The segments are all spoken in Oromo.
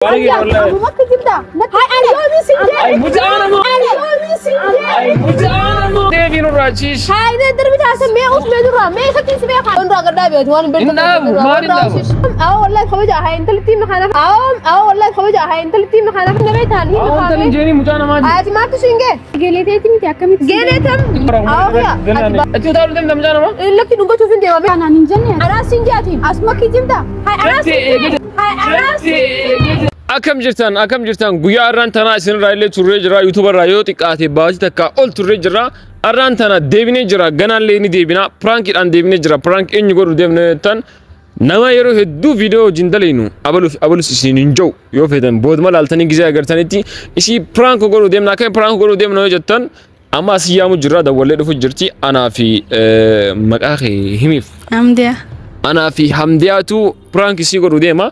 Abu Bakr jibda. Hay Hayda darbi taasan mee us mee dura mee isatti si beekaa. Onraa gaddaa beeku waan beeku. Hin dhaabu, maal hin dhaabu? Awa wallahi kabaja hay intalti makana. Awa awa wallahi kabaja hay intalti makana. Na beetaan hin Awwan makana. jenii mucaa namaati. Ati maatu singe. Geleteeti miti akkamitti? Geleetam. Awa ati Achi utaaluu deemta mucaa namaa? lakki dhungachuuf hin deemame. Kanaan hin jenne. Anaa singe ati asuma kijibda. Hay anaa singe. Hay anaa singe. Akkam jirtan, akkam jirtan? Guyyaa har'aan tanaa isinirraa illee turree jira. Yuutuubarraa yoo xiqqaate baatii takka ol turree jira. Har'aan tana deebinee jira, ganaallee ni deebina, piraankiidhaan deebinee jira. Piraank eenyu godhu deemne jettan, nama yeroo hedduu viidiyoo wajjin dalaynu abaluuf abalus isin hin jiru yoo feetan booduma laaltanii gizee agartanitti isii piraank godhu deemna. Akkam piraank godhu deemna yoo jettan, amma asii yaamu jirra, dawwallee dhufu jirti. Anaa fi maqaa kee himiif. Amdiyaa. Anaa fi Hamdiyaatu piraank isii godhu deema.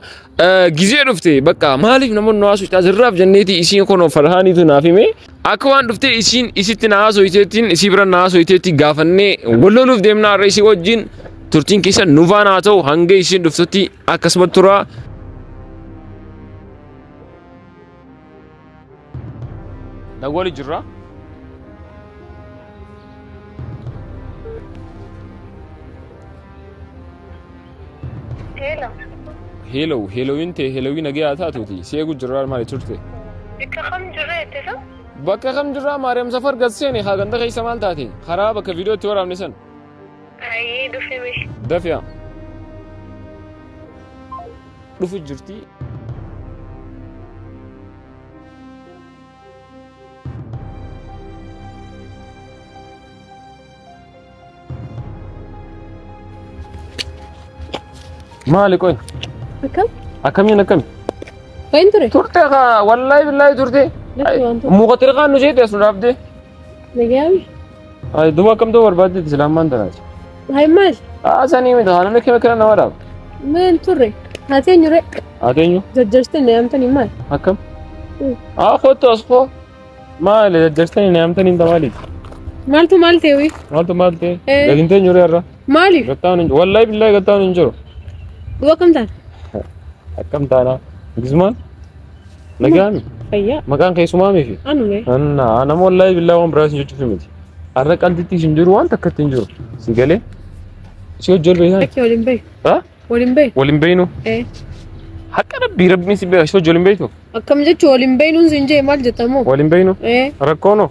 Gizee dhufte bakka maaliif namoonni nu haasoftaa sirraaf jenneeti isiin kun farhaaniitu naaf hime. Akka waan dhuftee isiin isitti na haasofteettiin isii bira na haasofteetti gaafannee walloluuf deemna har'a isii wajjin. Turtiin keessa nufaan haa ta'u, hanga isiin dhuftutti akkasuma tura. Dawwali jirra. Hello. Hello, hellowiin ta'e hellowii nagee haa taatuuti. Si eegu jirra, maali turte? Bakka kam jirra jettee? Bakka kam jirraa? Maariyaam Safar gad seene haa, ganda keessa maal taate? Karaa bakka viidiyoo itti waraabne san. Ayyee, dhufe mishi. Dafiya. Dhufu jirti. Maali qoy? Akkam? Akkamiin akkami? Wayin ture? Turte haa, wallaahi billaahi turte. Lakki waan ture. Muka tirqaan nu jeete as nu dhaabde. Nagayaami. Ay, duuba akkam ta'uu barbaadde islaamaan tanaati? Hay maal? Haa, sanii miti haa, namni kema kana nama dhaaba. Meen turre? Haati eenyure? Haa eenyu? Jajjarsitee na yaamtanii maal? Akkam? Haa, kottu as koo. Maali jajjarsitanii na yaamtanii hin maaliiti? Maaltu maal ta'e wii? Maaltu maal ta'e? Eh. Gadi hin teenyu irra. Maaliif? Gattaan hin jiru. Wallaahi billaahi gattaan hin jiru. Duuba akkam taate? Akkam taanaa? Gizmaan? Nagaami? Fayyaa. Maqaan keessumaamii fi? Anume. Anna nama wallaahi billaahi waan biraas jechuuf miti. Har'a qalbitti hin jiru, waan takkatti hin jiru. Si galee? Si hojii ol beektaa? Lakki waliin bahi. Haa? Waliin bahi. Waliin beeynu? Eh. Haqa rabbii, rabbiin si beeka, si hojii waliin beeytu? Akkam jechuun waliin bahinuun siin jee maal jettamoo? Waliin beeynu? Eh. Rakkoonoo?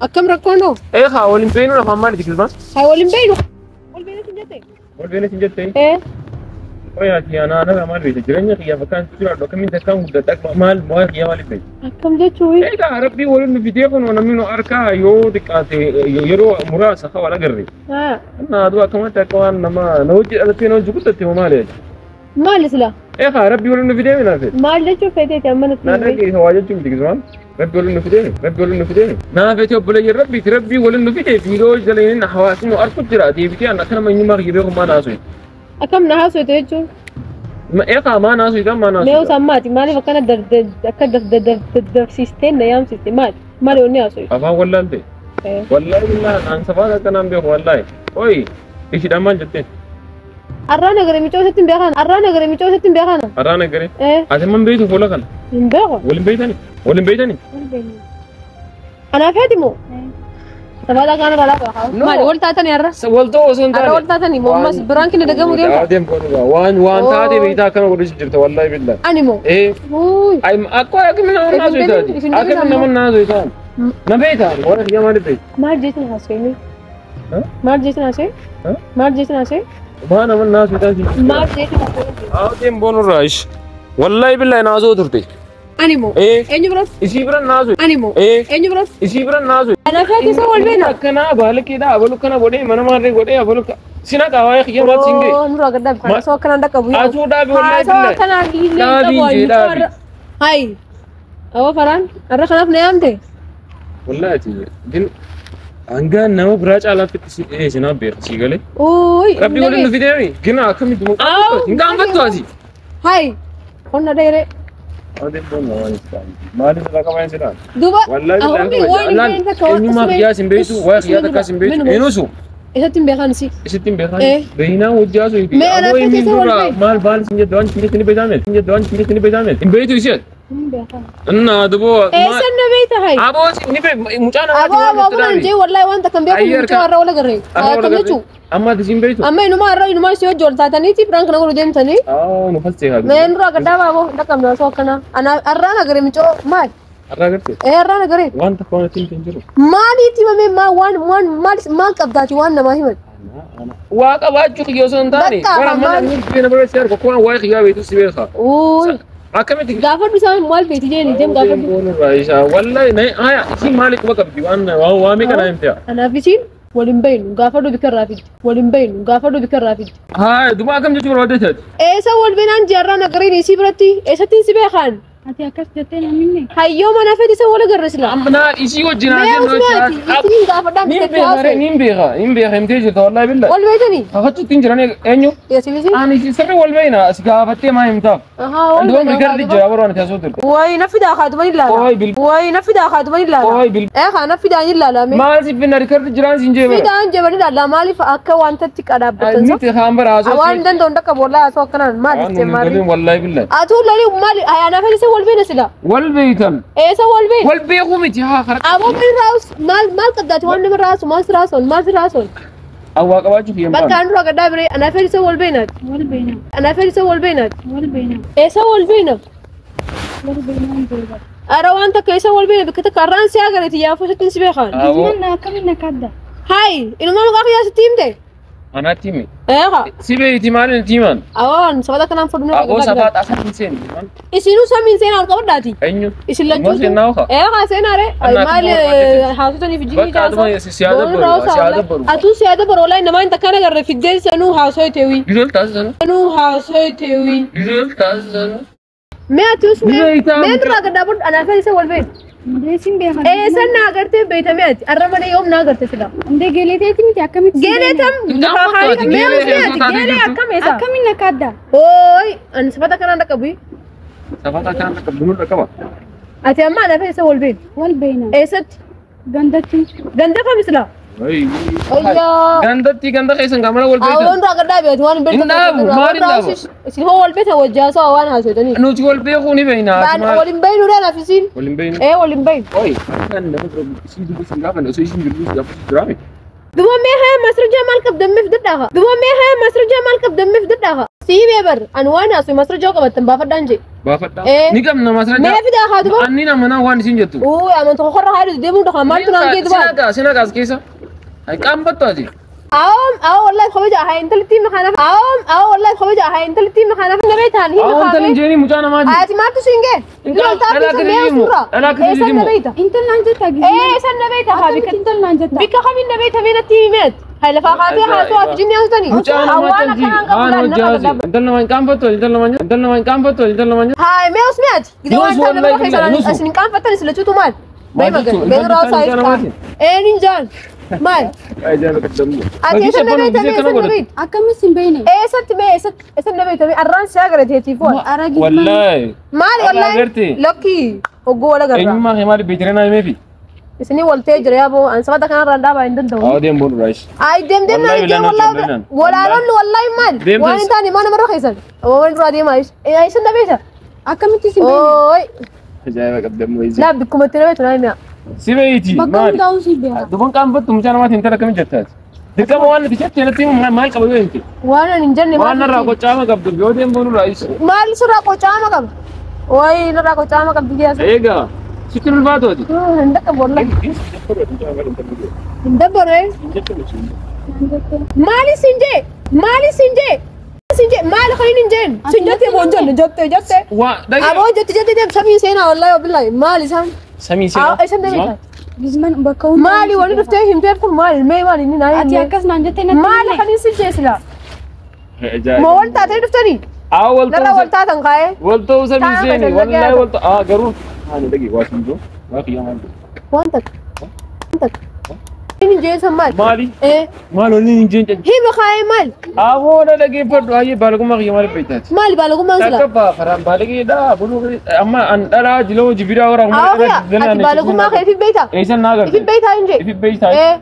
Akkam rakkoonoo? Ee haa, waliin beeynuun afaan maaliiti kilbaan? Hay waliin bahinu. Wal beeynu siin jette? Wal beeynu siin jettee? Eh. Qoy, ati anaa ana maal beekta? Jireenya kiyyaaf akkaan jiraadhu, akkamiin takkaan guddadha, maal maal kiyyaa maaliif beekta? Akkam jechuun? Egaa rabbii waliin nu fidee kun namni nu harkaa yoo xiqqaate yeroo muraasa akka wal agarre. Haa. Annaa aduu akkamatti akka waan nama na hojii dhalattee na hojii guddatte moo maali? Maali sila? Egaa rabbii waliin nu fidee minaafe. Maal jechuun feeteeti amma natti Na himee? dhaggeessa waa jechuun miti gisumaan. Rabbii waliin nu fidee, rabbii waliin nu fidee. Naa feetee obboleeyyan rabbiiti, rabbii waliin nu fidee viidiyoo jala hawaasni nu arku jira deebitee an akka nama eenyummaa kiyya beeku maa naasuu. Akkam na haasofte jechuun? Egaa maa naasuu maa Mee naasuu. osoo ammaati maaliif akkana akka daddafsiistee na yaamsiste maali? Maali wanni haasofte? Afaan wallaalte. Wallaahi billahi aan safaan akkanaan beeku wallaahi. Oyi ishiidhaan maal jetteen? Arraa nagare micoo isatti hin beekan. Arraa nagare micoo isatti hin beekan. Arraa nagaree. Eh. Ati man beektu fuula kana. Hin beeku. Waliin beeytani? Waliin beeytani? Anaa feeti moo? Sabaadha kana balaa qaba. No. Maali wal taatanii har'a? Wal ta'uu osoo hin Har'a taane. wal taatanii moo ammas biraan kinna dagamu deemta? Deem godhu waan waan taate beektaa akkana godhu jirta wallaahi billahi. Ani moo? Eh. Uuy. Ay, akka akkamiin nama naasuu itaati? Isin Akkamiin nama naasuu itaati? Na beektaa? Warra kiyya maaliif beekta? Maal jeetin haasofne? Ha? Maal jeetin haasofne? Ha? Maal jeetin haasofne? Maa nama naasuu itaati? Maal jeetin haasofne? Haa, deem boonurraa ish. Wallaahi billahi naasuu turte. Ani moo? Eh. Eenyu biratti? Isii bira naasuu. Ani moo? Eh. Eenyu biratti? Isii bira naasuu. Anaa feeti isa wal beena. Akkanaa baala keedhaa abalu kana godhee mana maarree godhee abalu sina qaawaa kiyya maal siin ga'e? Oo, nurraa gad dhaabi. Haasoo akkanaan dhaqqabu. Atuu dhaabi wallaahi Haasoo billahi. akkanaan illee Dhaabiin qabu. jee dhaabi. Hayi. Awwa faraan har'a kanaaf na yaamte. Wallaahi ati din hanga nama biraa caalaatti si sinaa beeka sii galee. Uuy. Rabbi waliin nu fideemi gina akkamitti Aw. hin gaanfattu ati. Hayi. Qonna dheeree. Maaliif irraa qabaan sidhaan? Duuba. Wallaahi Ahumbi billahi waan wallaan hin takka waan eenyummaa kiyyaa sin beektu, waa kiyyaa takkaa sin beektu eenyusu Isatti hin beekan si. Isitti hin beekan. Eh. Beeynaa hojii haasoo Mee anaa aboo feete inni isa wal dura beeku. maal baal sin jedhu waan sin jettani beektaa miti sin jedhu waan sin jettani beektaa miti hin beektu ishee. Innaa duboo. Eessan na beeyta hay? Aboo ni be mucaan Aboo aboo kun jee wallahi wanta kan beeku mucaa har'a wal agarre. Akkam jechuu? Amma ati siin beeytu? Amma inuma har'a inuma si wajji wal taataniiti biraan kana godhu deemtanii. Aa nu falsee haa. Mee nurraa gaddaa baaboo dhaqqabna osoo akkana. Ana har'aan agarre mucoo maal? Har'a agarte? Ee har'aan agarre. Waan takka waan ittiin hin jiru. Maaliitti himame maal waan waan maal maal qabdaati waan namaa himan? Waa qabaachuu kiyya osoo hin taane. Bakka Bara mana maal? inni na bira si argu kun waa'ee kiyyaa beektu si beeka. Uuy. Akkamitti? Gaafadhu isaan maal beeti jeeni deem gaafadhu. Wallahi na haya isin maali quba qabdi waan waan waan meeqa naa himte. Anaaf isiin waliin baynu gaafadhu bika irraa fiddi. Waliin baynu gaafadhu bika irraa fiddi. Haa duba akkam jechuu barbaadde taate? Eessa wal beenaan jaarraan agarreen isii biratti eessattiin si beekan? Ati akkas jettee namni Hayyoo mana fedhi isa wal agarre sila. Amma naa isii wajjin Mee haa jennu usmaati isiniin gaafadhaan Nin bitatti beeka haasa'e. nin beeka nin beeka himtee jirta wallahi billahi. Wal beeytanii? Kakachuutti hin jiran eenyu? Yeesiif isin? Ani sirri wal beeyna si gaafattee maa himtaaf? Ahaa wal Duba beeyna. rikardi jira bara waan itti haasoo turte. Wayi na fidaa kaatuma ni ilaala. Wayi bil- Wayi na fidaa kaatuma ni ilaala. Wayi bil- Ee kaa na fidaa ni ilaala mee. Maal si finna rikardi jiraan siin jee bara. Fidaan jebani ilaala maaliif akka wantatti qadaabbatan sa? Miti haan bara haasoo. Waan danda'u hin dhaqqabu wallahi haasoo akkanaan maal Waan jettee nuyi maali? galin wallahi billahi. Atuu lolii maali anaaf isa wal beena sila. Wal beeytan. Eessa wal beena? Wal beekuu miti haa kara. Aboo min raas maal maal qabdaati waan nama raasu maal si raason maal si raason. Awwaa qabaachuu kiyya Bakka an dura gaddaa biree anaaf isa wal beenaati. wal beena Anaaf isa wal beenaati. wal beena Eessa wal beena? wal beena hin beeka. Ara waan takka eessa wal beena bakka takka arraan si agareeti yaafuu sittiin si beekan. Awwaa. Gizman akkamiin akka adda? Hayi inuma maqaa kiyyaa sitti himte? Anaatti himi. Eeqa. Si beeyti maaliin itti himan? Awaan sababa kanaan fudhu nama Aboo gaddaa safaa biree. xaasaa hin seenne. Isinuu samiin seenaa ol qabadhaati. Eenyu? Isin Immoo lachuutu. seenaa ofa? Eeqa seenaa ree. Annaa Maal akkuma barbaadde. haasotaniif jinni Bakka aduma si yaada baru, si yaada baru. Atuu si yaada baru wallahi namaa hin takkaan agarre fiddee sanuu haasoyteewii. Gizol taasisanu. Sanuu haasoyteewii. Gizol taasisanu. Mee ati usmee Beeytaa mee mucaa. duraa gaddaa booda anaaf isa wal beektu. Indee siin beeka. Eessan naa agartee beeytamee ati arra malee yoom naa agarte sila. Indee geeleteeti miti akkamitti siin Geelee beekna? tam Mucaan fakkaati, mee geelee usmee osoo ati taatee geelee jirtu. akkam eessa? Akkamiin akka adda? Ooy ani safata kanaan dhaqqabu. Safata kanaan akka bunuu dhaqqaba. Ati amma anaaf isa wal beektu. Wal beena. Eessatti? Gandatti. Ganda kam sila? Ayyaa. Gandatti ganda keessan gaamana wal beektan. Awwan duraa gaddaa beektu waan Hin dhaabu, maal hin dhaabu? Isin hoo wal beektan wajjaasoo waan haasofetanii. Nuti wal beekuu ni beekna. Baan wal hin beeknu dha anaaf isin. Wal hin beeknu. Ee wal hin beeknu. Oi, kan nama dura isin dubbisu hin gaafanne osoo isin jirtu gaafachuu jiraame. Duba mee haya masrajaa maal qabdammeef dadhaafa? Duba mee haya masrajaa maal qabdammeef dadhaafa? Sii bee bar ani waan haasu masrajaa qabattan baafadhaan jee. Baafadhaa. Ee. Ni qabna masrajaa. Mee fidaa haa duba? Anni nama naa waan isin jettu. Uu amantu qorra haa deemuu dhaqa maaltu naan gee duba? Sinaqa sinaqa as keessa. Ay qaanfattu ati. Awom awo wallahi kabaja haa intalti makana awom awo wallahi kabaja haa intalti makana na beektan hin Awwan talin kaafee. jeeni mucaa namaati. Ati maaltu siin gee? Intal- dhalaa akka didimu. Dhalaa akka Eessan na didimu. beekta? Intal naan jetta gizman. Eessan na beekta haa Akkamitti bikka intal naan jetta? bikka kamiin na beekta mee natti himeet? Haa lafaa kaatee haasoo ati jinni haasotanii? Mucaa Awwaan namaatti akkanaan qabu haan laal nama hojjaasi. gaddaa. Intal namaa hin qaanfattu intal namaa intal namaa hin qaanfattu intal namaa. Haay mee usmee ati? Gidee Nuus waan ta'an nama wallahi keessaa billahi, nuusu. isin qaanfattan isin lachuutu maal? Maal Bay magan jechuun? bay Intal raasaa mucaa namaati. Eenyuun jaan maal? Ajaa'iba qaddamuu. Ati eessan na beekta mee eessan na beekta? Akkamitti siin beekne? Eessatti mee eessatti eessan na beekta mee arraan si agareteetiif waan? Ara gizman. Wallahi. Maal Arraa wallahi agartee? lakkii hogguu wal agarra. Eenyummaa kee maaliif beektiree naa himeefi? Isinii waltee jira yaaboo an sabata kanarraan dhaabaa hin danda'u. Awwa deem boonu raayish. Ay deem deem Wallahi naan jee billahi wallahi naan walaalonni wallahi maal? Deemtas- Waan hin taane maal namarra keessan? Waan duraa deemaa eessan na beekta? Akkamitti siin beekne? Ooy Ajaa'iba qaddamuu eessi. laa bikkumatti na beektu naa himee. Si beeyti Bakka maali? hundaa'uu siin beeka. Duban qaanfattu mucaa namaatiin intala akkamiin jettaati? Dirqama waan nuti jette natti himu maal qaba yoo himte? Waan ani hin jenne Waan narraa qocaama qabdu yoo deem boonu raayish. Maal sirraa qocaama qaba? Wayi narraa qocaama qabdi jaasa. Eegaa sitti ulfaatu ati. Hin dhaqqabu wallahi. Hin dabbaree. Naan jette. Maali siin jee? Maali siin jee? Siin jee maali kan hin jeen? Siin jettee moo hin jenne jettee jettee. Waa dhagee. Aboo jette jette deem samii seenaa wallahi wabillahi maali isaan? Samii seenaa. Eessan na beekta? Gizman bakka hundaa'uu Maali siin wani beeka. dhuftee himteef kun maali? Mee maali inni naa Ati himne? akkas naan jettee natti Maali himne? kan hin siin jee silaa? Ajaa'iba. Moo wal taatee dhuftanii? Aa wal Narraa wal ta'uu taatan kaa'ee? wal ta'uu samii Taa'an seeni kan wallahi dhagee wal ta'uu aa garuu ani dhagee waa siin jiru waa kiyyaa maal jiru. Waan takka. Waan takka. Inni jee san maali? Maali? Ee. Maal wanni hin jeen Hima kaa'ee maali? Aboo na dhageeffadhu ayyee baalagummaa kiyya maaliif beektaati? Maali baalagummaan silaa? Takka faraan baalageedha buluu amma an dhalaa jiloo jibiraa wara Awwa ati baalagummaa kee ifif beektaa? Eessan naa Ifif garte? beektaa hin jee? Ifif beektaa? Ee.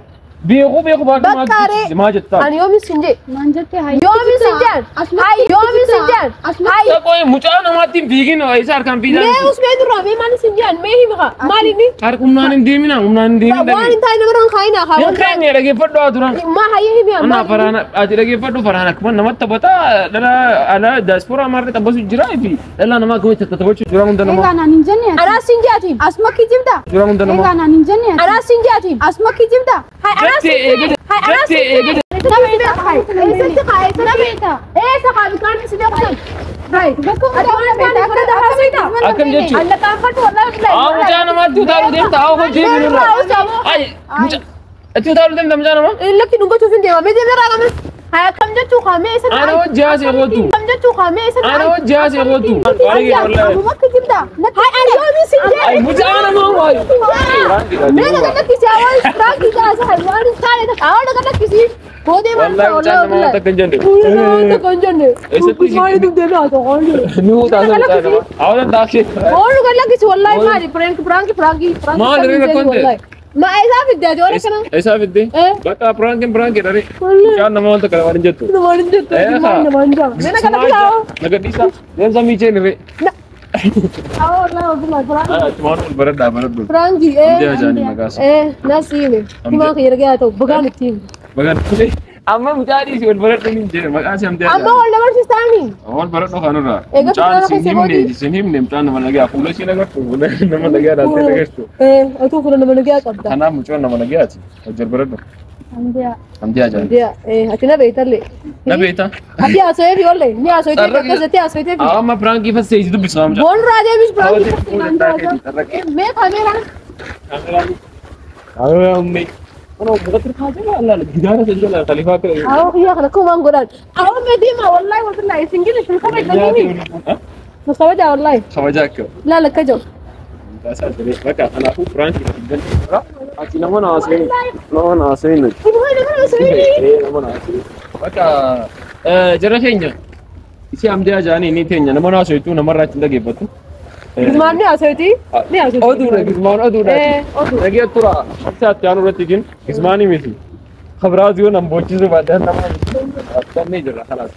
Beekuu beekuu baadhu Bakkaaree. maa jettaa? Ani yoomin sin jee? Naan jette hayi. Yoomin sin jeen? Hayi yoomin sin jeen? Hayi Qoy mucaa namaatti hin fiigin isa harkaan fiigaa. mee usmee durraa mee maali sin jeen? Mee himi kaa maali inni? Harka humnaan hin deemina humnaan hin deemin. Waan hin taane namarraan kaayinaa kaa. Hin keenye dhaggeeffadhu haa turan. Maa hayyee himi haa Ana maali? faraan ati dhaggeeffadhu faraan akkuma namatti taphataa dhala ala daasporaa maarree taphasu jira fi dhala namaa akkamitti taphachuu jira hunda namaa. Egaa naan hin jenne ati. Anaa sin jeetiin. Asuma kijibda. Jira hunda namaa. Egaa naan hin jenne ati. Anaa sin jeetiin. Asuma kijibda. Hayi anaa sin Jettee eegate Hayi anaa jettee sin eegate. Eessatti kaa Na eessatti? beekta. Eessa kaa bishaan si beektan? Hayi. Bakka Ati waan taane fudhata haasofta. Akkam jechuun? Allaqaanfadhu wallahi billahi. Aa mucaa namaatti utaaluu deemta haa hojii Irraa usamoo. Ay mucaa ati utaaluu deemta mucaa namaa? Lakki dhungachuuf hin deema. Mee deemee raaqame. Hayi akkam jechuu kaa mee eessa? Ana hojii haasee kootu. Akkam jechuu kaa mee eessa? Ana hojii haasee kootu. Asuma kijibda. Hayi ani yoomin sin jee? Ay mucaa namaa waay. Mee naga lakkisi awwaal firaakii kaasa hayi waan hin taane takka awwaal naga lakkisi. Boodee maal Wallahi mucaa namaa waan takka hin jenne. Waan takka hin jenne. Eessatti si- Maali dugdee naa tokko hin jenne. Ni utaasa mucaa namaa. Awwalan taakshee. Oolu kan lakkisi wallahi maali prank prank prank prank. Maali ree rakkoon ta'e? Ma isaa fidde ati waan akkana. Eessaa fidde? Eh. Bakka piraankiin piraankii dha. Wallahi. Mucaan namaa waan takka lamaan hin jettu. Namaan hin jettu maal namaan jaa. Mee naga lakkisi awwa. Naga dhiisaa. Deemsa miicheen irree. Awwa wallahi wallahi prank. Achumaan ol baradhaa baradhu. Prank eh. Hamdee ajaa'ibni maqaa isaa. Eh nasiime. Himaa kiyya argaa ta'u bagaan itti himi. Bagaan amma mucaa dhiisi ol baradhu hin jedhe maqaan isaa hamdee Amma ajaa'ibni. wal dabarsiistaanii. Ol baradhu kanarraa. Egaa Mucaan fidana sin keessa himne boodii. sin himne mucaan nama nagaa fuula ishee nagartu fuula nama nagaa dhaattee nagartu. Eh atuu fuula nama nagaa qabda. Kanaaf mucaan nama nagaati. Hojii ol baradhu. Hamdiyaa. Hamdee ajaa'ibni. Hamdee eh ati na beektallee. Na beektaa? Ati haasawee fi olle ni haasawee akkasatti haasawee fi. Amma piraankii fasseessi dubbisaa mucaa. Boonraa deemis prank. Kameraan. Mee kaameeraan. Kameraan. Ono bukatir kaajaa laala gidaara isa jala khaliifaa akka. Awwa kiyyaa kana kumaan godhan. Awwa mee deemaa wallahi wallahi singili sun kabajatanii. Nu kabajaa wallahi. Kabajaa akka. Laala akka jiru. Bakka kanaafuu piraankii fiddan. Ati nama naasee nama naasee nuti. Nama naasee. Nama naasee. Bakka jara keenya isi hamdee ajaa'anii ni teenya nama naaseetu namarraa achi hin dhageeffattu. Gizmaan ni haasaweeti. Ni haasaweeti. Oduudha gizmaan oduudha. Eh, oduu. Dhagee tura isaatti aanu irratti gin gizmaanii miti. Kabiraas yoo nan boochisuu baadhaan nama jira kalaas.